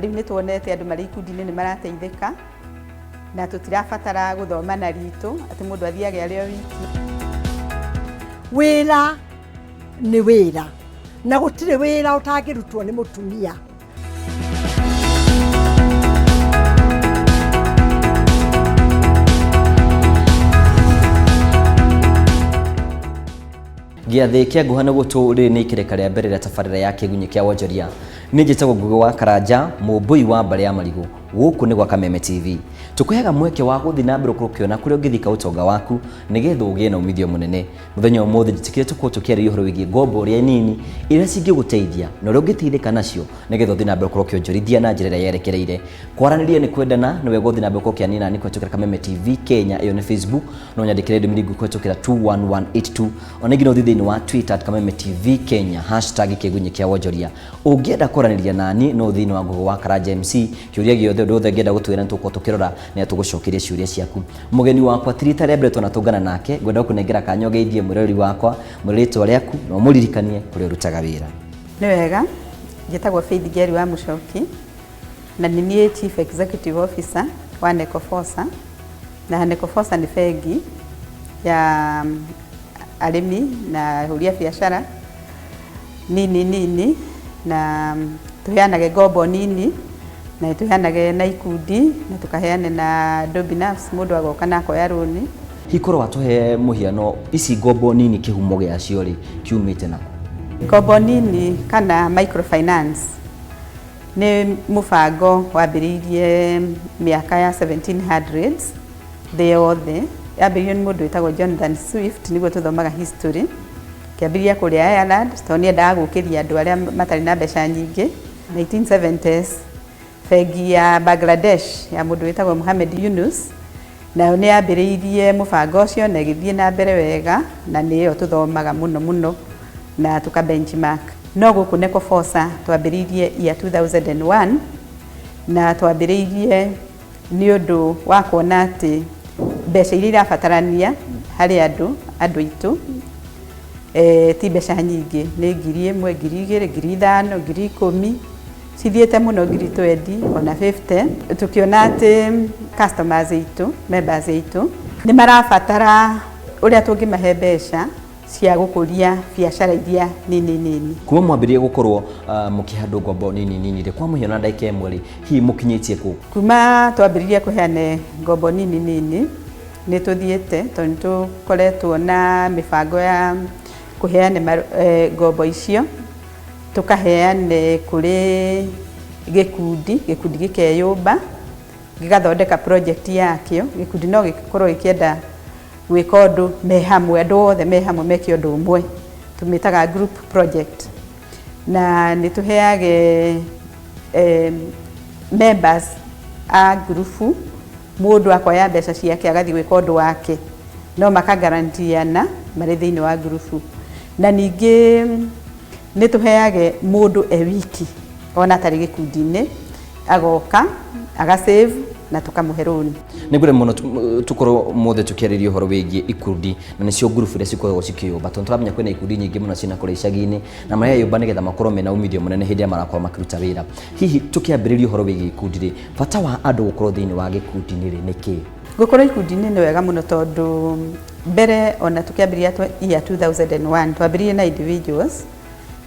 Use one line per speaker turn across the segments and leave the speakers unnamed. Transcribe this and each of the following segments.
Na rĩu nĩ tuonete andũ marĩ ikundi-inĩ nĩ marateithĩka na tũtirabatara gũthoma na ritũ atĩ mũndũ athiage arĩ o wiki.
Wĩra nĩ wĩra na gũtirĩ wĩra ũtangĩrutwo nĩ mũtumia.
Gĩathĩ kĩa nguha nĩ gũtũ rĩrĩ nĩ ikereka rĩa mbere rĩa tabarĩra ya kĩgunyĩ kĩa wonjoria. Niĩ njĩtagwo Ngugi wa Karanja, mũmbũi wa mbarĩ ya marigũ. Gũkũ nĩ gwa Kameme TV. Tũkũheaga mweke wa gũthiĩ na mbere gũkorwo ũkĩona kũrĩa ũngĩthika ũtonga waku nĩgetha ũgĩe na umithio mũnene. Mũthenya wa ũmũthĩ njĩtĩkĩre tũkorwo tũkĩarĩria ũhoro wĩgiĩ ngombo ũrĩa nini iria cingĩgũteithia na ũrĩa ũngĩteithĩka nacio nĩgetha ũthiĩ na mbere gũkorwo ũkĩonjorithia na njĩra ĩrĩa yerekereire. Kwaranĩria nĩ kwendana, nĩ wega ũthiĩ na mbere gũkorwo ũkĩania nani kũhetũkĩra Kameme TV Kenya, ĩyo nĩ Facebook, no nyandĩkĩre ndũmĩrĩri nguhĩ kũhetũkĩra 21182. Ona ingĩ no ũthiĩ thĩinĩ wa Twitter at Kameme TV Kenya, hashtag kĩgunyĩ kĩa wonjoria. Ũngĩenda kwaranĩria nani no ũthiĩ thĩinĩ wa Google wa Karanja MC, kĩũria gĩothe ũndũ wothe ũngĩenda gũtwĩra nĩ tũgũkorwo tũkĩrora nĩ tũgũcokeria ciũria ciaku. Mũgeni wakwa ti rita rĩa mbere twanatũngana nake, ngwenda gũkũnengera kanya ũgeithie mwĩroreri wakwa, mwĩre rĩtwa rĩaku na ũmũririkanie kũrĩa ũrutaga wĩra.
Nĩ wega, njĩtagwo Faith Njeri wa Mũchoki na nĩ niĩ Chief Executive Officer wa NECOFOSA. Na NECOFOSA nĩ bengi ya arĩmi na ahũri a biacara nini nini na tũheanage ngombo nini na tũheanage na ikundi na tũkaheana na andũ binafsi, mũndũ agoka na akoya rũni.
Hikorwo watũhe mũhiano ici ngombo nini kĩhumo gĩacio rĩ kiumĩte nakũ?
Ngombo nini kana microfinance nĩ mũbango wambĩrĩirie mĩaka ya 1700s thĩ yothe. Yambĩrĩirio nĩ mũndũ wĩtagwo Jonathan Swift, nĩguo tũthomaga history. Kĩambĩrĩria kũrĩa Ireland tondũ nĩ endaga gũkĩria andũ arĩa matarĩ na mbeca nyingĩ. 1970s bengi ya Bangladesh ya mũndũ wĩtagwo Muhammad Yunus nayo nĩ yambĩrĩirie mũbango ũcio na ĩgĩthiĩ na mbere wega, na nĩyo tũthomaga mũno mũno na tũka benchmark. No gũkũ NECOFOSA twambĩrĩirie year 2001 na twambĩrĩirie nĩ ũndũ wa kuona atĩ mbeca iria irabatarania harĩ andũ aitũ ti mbeca nyingĩ, nĩ 1,000, 2,000, 5,000, 10,000, cithiĩte mũno 20,000 ona 50. Tũkĩona atĩ customers aitũ, members aitũ nĩ marabatara ũrĩa tũngĩmahe mbeca cia gũkũria biacara iria nini nini.
Kuma mwambĩrĩrie gũkorwo mũkĩhe andũ ngombo nini nini rĩ, kwa mũhiano na ndagĩka ĩmwe rĩ, hihi mũkinyĩtie kũ?
Kuma twambĩrĩrie kũheana ngombo nini nini nĩ tũthiĩte tondũ nĩ tũkoretwo na mĩbango ya kũheana ngombo icio, tũkaheane kũrĩ gĩkundi, gĩkundi gĩkeyũmba gĩgathondeka project yakĩo. Gĩkundi no gĩkorwo gĩkĩenda gwĩka ũndũ me hamwe, andũ othe me hamwe meke ũndũ ũmwe, tũmĩtaga group project. Na nĩ tũheage members a ngurubu, mũndũ akoya mbeca ciake agathiĩ gwĩka ũndũ wake, no makagarantiana marĩ thĩinĩ wa ngurubu. Na ningĩ nĩ tũheage mũndũ e wiki ona atarĩ gĩkundi-inĩ, agoka agasave na tũkamũhe rũni.
Nĩ ngwenda mũno tũkorwo mothe tũkĩarĩria ũhoro wĩgiĩ ikundi na nĩcio ngurubu iria cikoragwo cikĩyũmba, tondũ tũramenya kwĩna ikundi nyingĩ mũno ciĩna kũrĩa icagi-inĩ na mareyũmba nĩgetha makorwo mena umithio mũnene hĩndĩ ĩrĩa marakorwo makĩruta wĩra. Hihi tũkĩambĩrĩria ũhoro wĩgiĩ ikundi rĩ, bata wa andũ gũkorwo thĩinĩ wa gĩkundi-inĩ rĩ nĩ kĩĩ?
Gũkorwo ikundi-inĩ nĩ wega mũno tondũ mbere ona tũkĩambĩrĩria year 2001 twambĩrĩirie na individuals,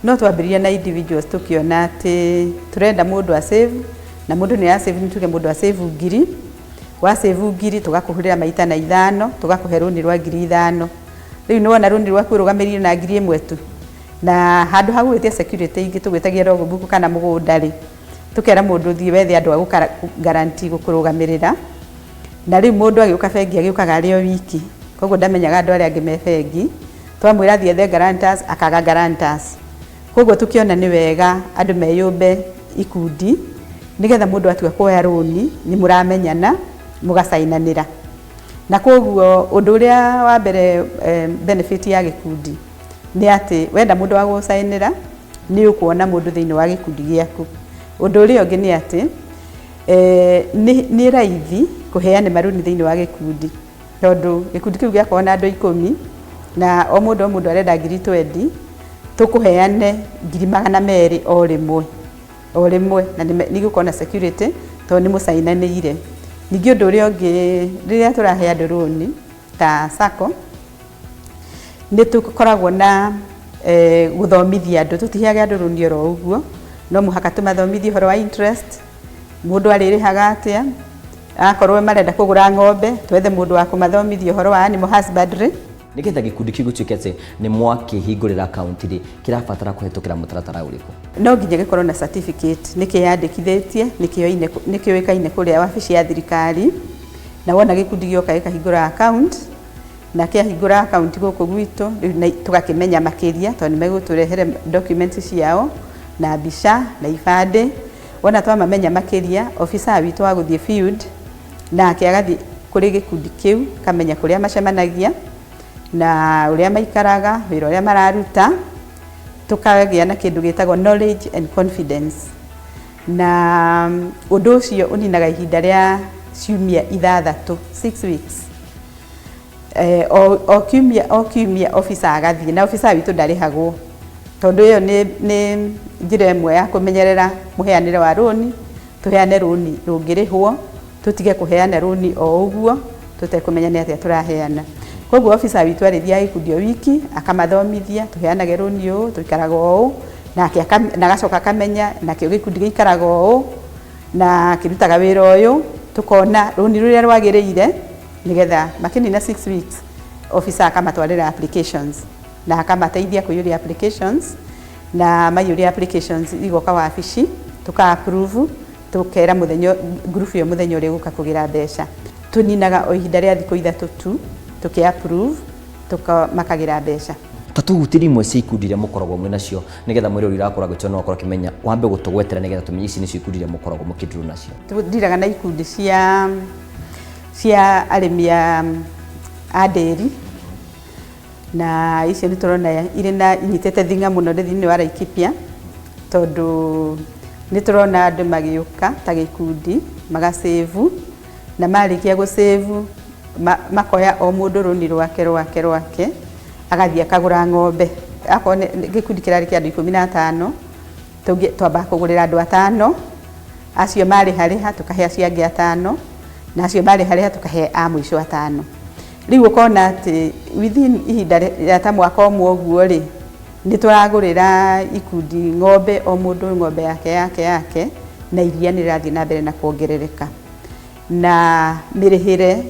no twambĩrĩirie na individuals tũkĩona atĩ tũrenda mũndũ a save, na mũndũ nĩ a save, nĩ tuge mũndũ a save 1,000, wa save 1,000 tũgakũhũrĩra maita na 5, tũgakũhe rũni rwa 5,000. Rĩu nĩ wona rũni rwaku rũgamĩrĩire na 1,000 tu, na handũ ha gũgwĩtia security ingĩ tũgwĩtagia logbook kana mũgũnda rĩ, tũkera mũndũ thiĩ wethe andũ a guarantee gũkũrũgamĩrĩra. Na rĩu mũndũ agĩũka bengi agĩũkaga arĩ o wiki, koguo ndamenyaga andũ arĩa angĩ me bengi. Twamwĩra athiĩ ethe guarantors, akaga guarantors. Koguo tũkĩona nĩ wega andũ meyũmbe ikundi nĩgetha mũndũ atua kuoya rũni nĩ mũramenyana mũgacainanĩra. Na koguo ũndũ ũrĩa wa mbere benefit ya gĩkundi nĩ atĩ wenda mũndũ wa gũcainĩra nĩ ũkuona mũndũ thĩinĩ wa gĩkundi gĩaku. Ũndũ ũrĩa ũngĩ nĩ atĩ nĩ raithi kũheana marũni thĩinĩ wa gĩkundi, tondũ gĩkundi kĩu gĩakorwo na andũ 10 na o mũndũ o mũndũ arenda 20,000, tũkũheane 200,000 o rĩmwe. O rĩmwe na nĩ igũkorwo na security tondũ nĩ mũcainanĩire. Ningĩ ũndũ ũrĩa ũngĩ, rĩrĩa tũrahe andũ rũni ta SACCO, nĩ tũkoragwo na gũthomithia andũ. Tũtiheaga andũ rũni oro ũguo, no mũhaka tũmathomithie ũhoro wa interest, mũndũ arĩrĩhaga atĩa. Akorwo marenda kũgũra ng'ombe, twethe mũndũ wa kũmathomithia ũhoro wa animal husbandry.
Nĩgetha gĩkundi kĩu gĩtuĩke atĩ nĩ mwakĩhingũrĩra akaunti rĩ, kĩrabatara kũhetũkĩra mũtaratara ũrĩkũ?
No nginya gĩkorwo na certificate nĩ kĩyandĩkithĩtie, nĩ kĩũĩkaine kũrĩa wabici ya thirikari. Na wona gĩkundi gĩoka gĩkahingũra account, na kĩahingũra account gũkũ gwitũ, rĩu tũgakĩmenya makĩria tondũ nĩ megũtũrehere documents ciao na mbica na ibandĩ. Wona twamamenya makĩria, officer witũ wa gũthiĩ field nake agathiĩ kũrĩ gĩkundi kĩu, kamenya kũrĩa macemanagia na ũrĩa maikaraga, wĩra ũrĩa mararuta, tũkagĩa na kĩndũ gĩtagwo knowledge and confidence. Na ũndũ ũcio ũninaga ihinda rĩa ciumia 6, 6 weeks. O kiumia officer agathiĩ, na officer witũ ndarĩhagwo tondũ ĩyo nĩ njĩra ĩmwe ya kũmenyerera mũheanĩre wa rũni. Tũheane rũni rũngĩrĩhwo, tũtige kũheana rũni o ũguo tũtekũmenya nĩ atĩa tũraheana. Koguo officer witũ arĩthiaga gĩkundi o wiki akamathomithia, tũheanage rũni ũũ, tũikaraga ũũ, nake na agacoka akamenya nakĩo gĩkundi gĩikaraga ũũ na kĩrutaga wĩra ũyũ, tũkona rũni rũrĩa rwagĩrĩire, nĩgetha makĩnina 6 weeks officer akamatwarĩra applications na akamateithia kũiyũria applications. Na maiyũria applications, igoka wabici, tũka approve, tũkera mũthenya group ĩyo mũthenya ũrĩa ĩgũka kũgĩra mbeca. Tũninaga o ihinda rĩa thikũ 3 tu tũkĩ approve, makagĩra mbeca.
Ta tũhutĩrie imwe cia ikundi iria mũkoragwo mwĩ nacio, nĩgetha mwĩrori ũrĩa ũrakorwo agĩtua no akorwo akĩmenya. Wambe gũtũgwetera nĩgetha tũmenye ici nĩcio ikundi iria mũkoragwo mũkĩndirwo nacio.
Tũndiraga na ikundi cia arĩmi a ndĩri, na icio nĩ tũrona irĩ na inyitĩte thing'a mũno thĩinĩ wa Laikipia, tondũ nĩ tũrona andũ magĩũka ta gĩkundi magasave, na marĩkia gũsave makoya o mũndũ rũni rwake rwake rwake, agathiĩ akagũra ng'ombe. Akorwo nĩ gĩkundi kĩrarĩ kĩa andũ 15, twambaga kũgũrĩra andũ atano, acio marĩha rĩha tũkahe acio angĩ atano, na acio marĩha rĩha tũkahe a mũico atano. Rĩu ũkona atĩ within ihinda rĩa ta mwaka ũmwe ũguo rĩ, nĩ tũragũrĩra ikundi ng'ombe, o mũndũ ng'ombe yake yake yake, na iria nĩ rĩrathiĩ na mbere na kuongerereka. Na mĩrĩhĩre,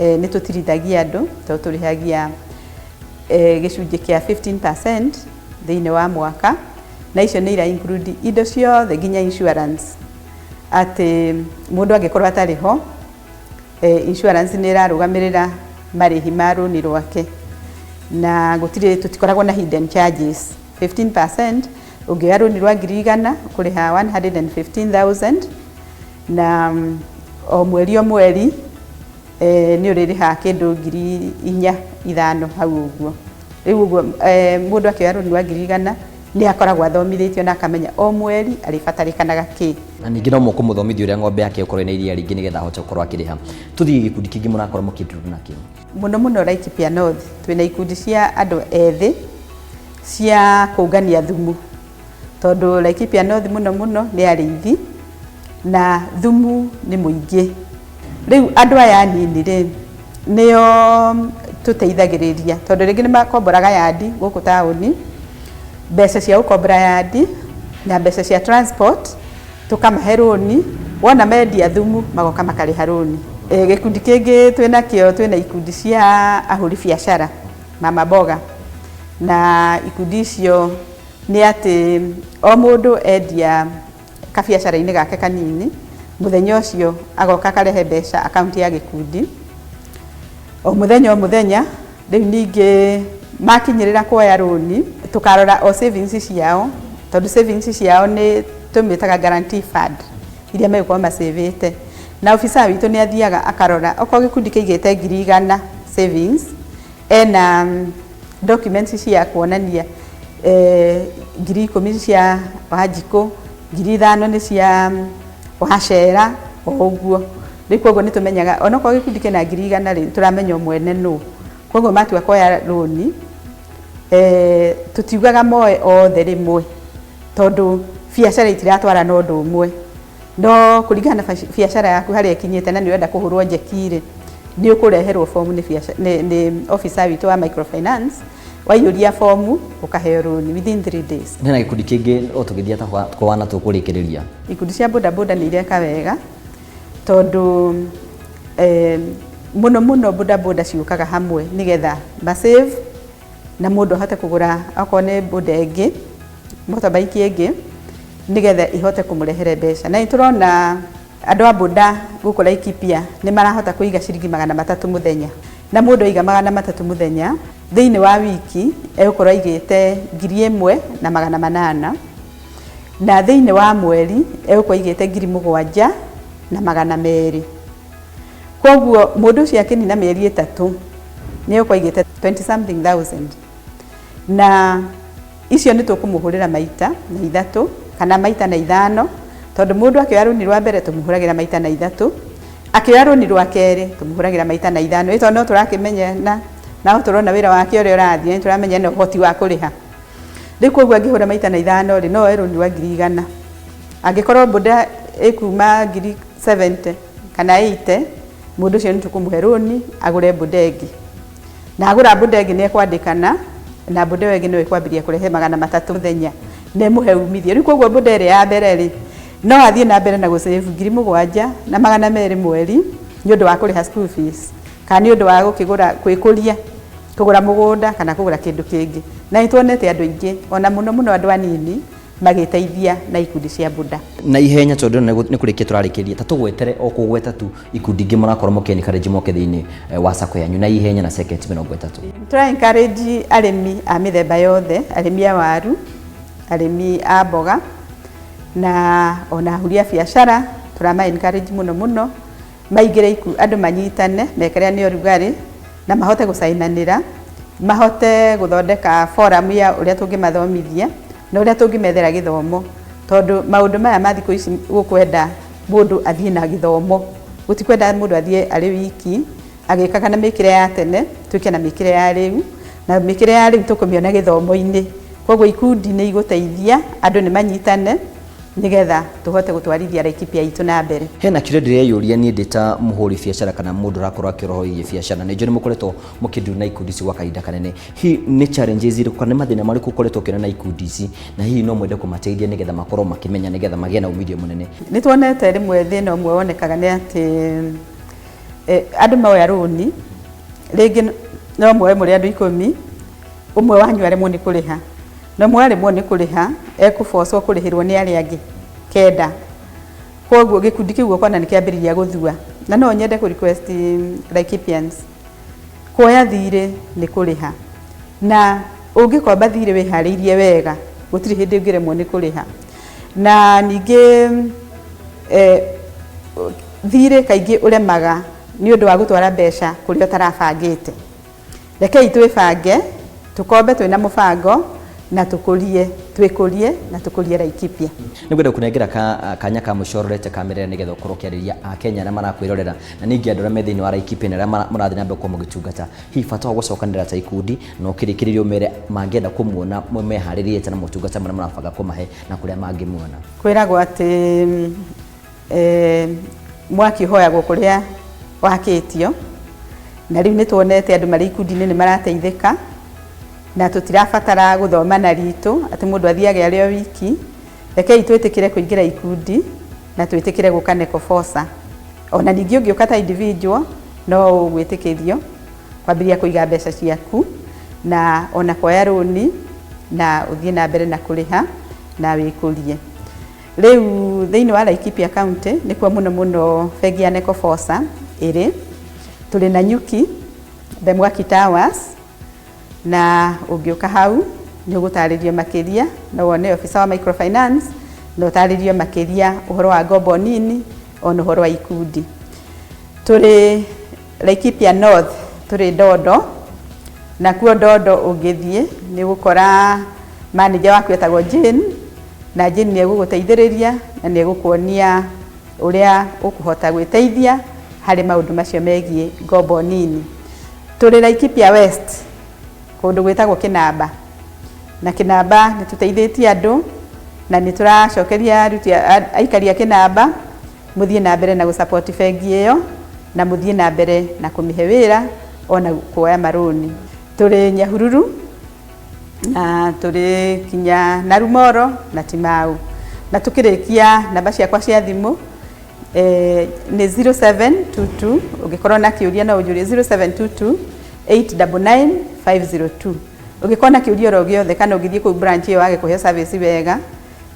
nĩ tũtirithagia andũ tondũ tũrĩhagia gĩcunjĩ kĩa 15% thĩinĩ wa mwaka, na icio nĩ ira include indo ciothe nginya insurance, atĩ mũndũ angĩkorwo atarĩ ho, insurance nĩ ĩrarũgamĩrĩra marĩhi ma rũni rwake, na gũtirĩ, tũtikoragwo na hidden charges. 15%, ũngĩoya rũni rwa 100,000, ũkũrĩha 115,000, na o mweri o mweri nĩ ũrĩrĩhaga kĩndũ 4,000, 5,000 hau ũguo. Rĩu ũguo mũndũ akĩoya rũni rwa 100,000 nĩ akoragwo athomithĩtio na akamenya o mweri arĩbatarĩkanaga kĩ.
Na ningĩ no mũkũmũthomithia ũrĩa ng'ombe yake ĩgũkorwo ĩna iria rĩingĩ nĩgetha ahote gũkorwo akĩrĩha. Tũthiĩ gĩkundi kĩngĩ mũrakorwo mũkĩndirwo nakĩo.
Mũno mũno Laikipia North twĩna ikundi cia andũ ethĩ cia kũngania thumu, tondũ Laikipia North mũno mũno nĩ arĩithi na thumu nĩ mũingĩ. Rĩu andũ aya anini rĩ, nĩo tũteithagĩrĩria, tondũ rĩngĩ nĩ makomboraga yandi gũkũ taũni, mbeca cia gũkombora yandi na mbeca cia transport, tũkamahe rũni. Wona mendia thumu, magoka makarĩha rũni. Gĩkundi kĩngĩ twĩnakĩo, twĩna ikundi cia ahũri biacara, mama mboga, na ikundi icio nĩ atĩ o mũndũ endia kabiacara-inĩ gake kanini, mũthenya ũcio agoka akarehe mbeca akaunti ya gĩkundi o mũthenya o mũthenya. Rĩu ningĩ makinyĩrĩra kuoya rũni, tũkarora o savings ciao, tondũ savings ciao nĩ tũmĩtaga guarantee fund iria megũkorwo macĩvĩte. Na officer witũ nĩ athiaga akarora okorwo gĩkundi kĩigĩte 100,000 savings, ena documents cia kuonania 10,000 cia Wanjikũ, 5,000 nĩ cia Wacera, o ũguo. Rĩu koguo nĩ tũmenyaga onokorwo gĩkundi kĩna 100,000 rĩ, tũramenya mwene nũ. Koguo matua kuoya rũni, tũtiugaga moe othe rĩmwe, tondũ Biacara itiratwarana ũndũ ũmwe, no kũringana na biacara yaku harĩa ĩkinyĩte na nĩ ũrenda kũhũrwo njeki rĩ, nĩ ũkũreherwo fomu nĩ officer witũ wa microfinance. Waiyũria fomu, ũkaheo rũni within 3 days.
Hena gĩkundi kĩngĩ o tũgĩthiĩ ta kwana tũkũrĩkĩrĩria?
Ikundi cia bodaboda nĩ ireka wega tondũ mũno mũno bodaboda ciũkaga hamwe nĩgetha masave na mũndũ ahote kũgũra okorwo nĩ boda ĩngĩ, motorbike ĩngĩ, nĩgetha ihote kũmũrehere mbeca. Na nĩ tũrona andũ a boda gũkũ Laikipia nĩ marahota kũiga ciringi 300 mũthenya, na mũndũ aiga 300 mũthenya, thĩinĩ wa wiki egũkorwo aigĩte 1800, na thĩinĩ wa mweri egũkorwo aigĩte 7200. Koguo mũndũ ũcio akĩnina mĩeri 3 nĩ egũkorwo aigĩte 20 something thousand, na icio nĩ tũkũmũhũrĩra maita na 3 kana maita na 5, tondũ mũndũ akĩoya rũni rwa mbere tũmũhũragĩra maita na 3, akĩoya rũni rwa kerĩ tũmũhũragĩra maita na 5. Ĩ tondũ no tũrakĩmenya na no tũrona wĩra wake ũrĩa ũrathiĩ, nĩ tũramenya na ũhoti wa kũrĩha. Rĩu koguo angĩhũra maita na 5 rĩ, no oe rũni rwa 100,000. Angĩkorwo boda ĩkuma 70,000 kana 80, mũndũ ũcio nĩ tũkũmũhe rũni agũre boda ĩngĩ, na agũra boda ĩngĩ nĩ ekwandĩkana na boda ĩyo ĩngĩ no ĩkwambĩrĩria kũrehe 300 mũthenya na ĩmũhe umithio. Rĩu koguo boda ĩrĩa ya mbere rĩ, no athiĩ na mbere na gũsave 7200 mweri nĩ ũndũ wa kũrĩha school fees kana nĩ ũndũ wa gũkĩgũra, gwĩkũria, kũgũra mũgũnda kana kũgũra kĩndũ kĩngĩ. Na nĩ tuonete andũ aingĩ, ona mũno mũno andũ anini, magĩteithia na ikundi cia boda.
Na ihenya, tondũ nĩ kũrĩkia tũrarĩkĩria, ta tũgwetere o kũgweta tu ikundi ingĩ mũrakorwo mũkĩ encourage moke thĩinĩ wa sacco yanyu, na ihenya na seconds 30.
Tũra encourage arĩmi a mĩthemba yothe, arĩmi a waru, arĩmi a mboga na ona ahũri a biacara. Tũrama encourage mũno mũno maingĩre andũ manyitane mekere nĩ ũrugarĩ na mahote gũcainanĩra, mahote gũthondeka forum ya ũrĩa tũngĩmathomithia na ũrĩa tũngĩmethera gĩthomo, tondũ maũndũ maya ma thikũ ici gũkwenda mũndũ athiĩ na gĩthomo, gũtikwenda mũndũ athiĩ arĩ wiki agĩkaga na mĩkĩre ya tene. Twĩke na mĩkĩre ya rĩu, na mĩkĩre ya rĩu tũkũmĩona gĩthomo-inĩ. Koguo ikundi nĩ igũteithia andũ nĩ manyitane nĩgetha tũhote gũtwarithia Laikipia itũ na mbere.
Hena kĩũria ndĩreyũria niĩ ndĩ ta mũhũri biacara kana mũndũ ũrakorwo akĩrohoirie biacara. Nĩ njũĩ nĩ mũkoretwo mũkĩndiru na ikundi ici gwa kahinda kanene. Hihi nĩ challenges irĩkũ kana nĩ mathĩna marĩkũ ũkoretwo ũkĩona na ikundi ici, na hihi no mwende kũmateithia nĩgetha makorwo makĩmenya nĩgetha magĩe na umithio mũnene?
Nĩ tuonete rĩmwe thĩna ũmwe wonekaga nĩ atĩ andũ moya rũni, rĩngĩ no muoe mũrĩ andũ 10, ũmwe wanyu aremwo nĩ kũrĩha, na ũmwe aremwo nĩ kũrĩha ekũbocwo kũrĩhĩrwo nĩ arĩa angĩ 9. Koguo gĩkundi kĩu ũkona nĩ kĩambĩrĩria gũthua. Na no nyende kũ request Laikipians, kuoya thirĩ nĩ kũrĩha, na ũngĩkomba thirĩ wĩharĩirie wega, gũtirĩ hĩndĩ ũngĩremwo nĩ kũrĩha. Na ningĩ thirĩ kaingĩ ũremaga nĩ ũndũ wa gũtwara mbeca kũrĩa ũtarabangĩte. Rekei twĩbange, tũkombe twĩna mũbango na tũkũrie, twĩkũrie na tũkũrie Laikipia.
Nĩngwenda kũnengera kanya ka mũico ũrorete kamera nĩgetha ũkorwo ũkĩarĩria Akenya arĩa marakwĩrorera na ningĩ andũ arĩa me thĩinĩ wa Laikipia na arĩa mũrathiĩ na mbere gũkorwo mũgĩtungata, hihi bata wa gũcokanĩrĩra ta ikundi, na ũkĩrĩkĩrĩria ũmere mangĩenda kũmuona meharĩrĩte na motungata marĩa mũrabanga kũmahe na kũrĩa mangĩmuona.
Kwĩragwo atĩ mwaki ũhoyagwo kũrĩa wakĩtio, na rĩu nĩ tuonete andũ marĩ ikundi-inĩ nĩ marateithĩka, na tũtirabatara gũthoma na ritũ atĩ mũndũ athiage arĩ o wiki. Rekei twĩtĩkĩre kũingĩra ikundi na twĩtĩkĩre gũka NECOFOSA. Ona ningĩ ũngĩũka ta individual no ũgwĩtĩkĩrio kwambĩrĩria kũiga mbeca ciaku na ona kuoya rũni na ũthiĩ na mbere na kũrĩha na wĩkũrie. Rĩu thĩinĩ wa Laikipia County nĩkuo mũno mũno bengi ya NECOFOSA ĩrĩ. Tũrĩ na Nyuki, The Mwaki Towers, na ũngĩũka hau nĩ ũgũtarĩrio makĩria, no wone officer wa microfinance na ũtarĩrio makĩria ũhoro wa ngombo nini ona ũhoro wa ikundi. Tũrĩ Laikipia North, tũrĩ Ndondo, na kuo Ndondo ũngĩthiĩ nĩ ũgũkora manager waku etagwo Jane, na Jane nĩ egũgũteithĩrĩria na nĩ egũkuonia ũrĩa ũkũhota gwĩteithia harĩ maũndũ macio megiĩ ngombo nini. Tũrĩ Laikipia West, kũndũ gwĩtagwo Kĩnamba, na Kĩnamba nĩ tũteithĩtie andũ Na nĩ tũracokeria aruti aikari a Kĩnamba, mũthiĩ na mbere na gũsupport bengi ĩyo, na mũthiĩ na mbere na kũmĩhe wĩra ona kuoya marũni. Tũrĩ Nyahururu na tũrĩ kinya Narumoro na Timau. Na tũkĩrĩkia, namba ciakwa cia thimũ nĩ 0722, ũngĩkorwo na kĩũria no ũnjũrie 0722 899 502. Ũngĩkorwo na kĩũria oro gĩothe, kana ũngĩthiĩ kũu branch ĩyo wage kũheo service wega,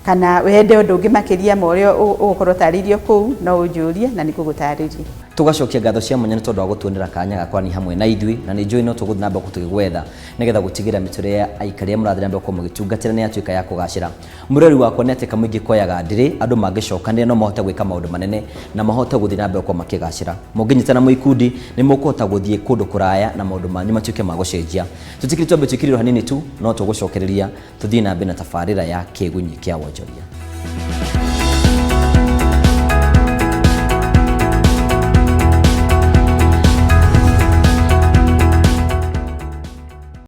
kana wende ũndũ ũngĩ makĩria ma ũrĩa ũgũkorwo ũtarĩirio kũu, no ũnjũrie na nĩngũgũtarĩria.
Tũgacokia ngatho cia mwanya nĩ tondũ wa gũtuonera kanya ga kwaria hamwe na ithuĩ, na nĩ njũĩ no tũgũthiĩ na mbere tũgĩgwetha nĩgetha gũtigĩrĩra mĩtũrĩre ya aikari arĩa mũrathiĩ na mbere gũkorwo mũgĩtungatĩra nĩ yatuĩka ya kũgacĩra. Mũrori wakwa nĩ atĩ kamũingĩ koyaga ndĩrĩ andũ mangĩcokanĩrĩra no mahote gwĩka maũndũ manene na mahote gũthiĩ na mbere gũkorwo makĩgacĩra. Mũngĩnyitana mwĩ ikundi nĩ mũkũhota gũthiĩ kũndũ kũraya na maũndũ manyu matuĩke ma gũcenjia. Tũtikĩrĩ twambe twĩkĩrĩrwo hanini tu, no tũgũcokereria tũthiĩ na mbere na tabarĩra ya Kĩgunyĩ kĩa Wonjoria.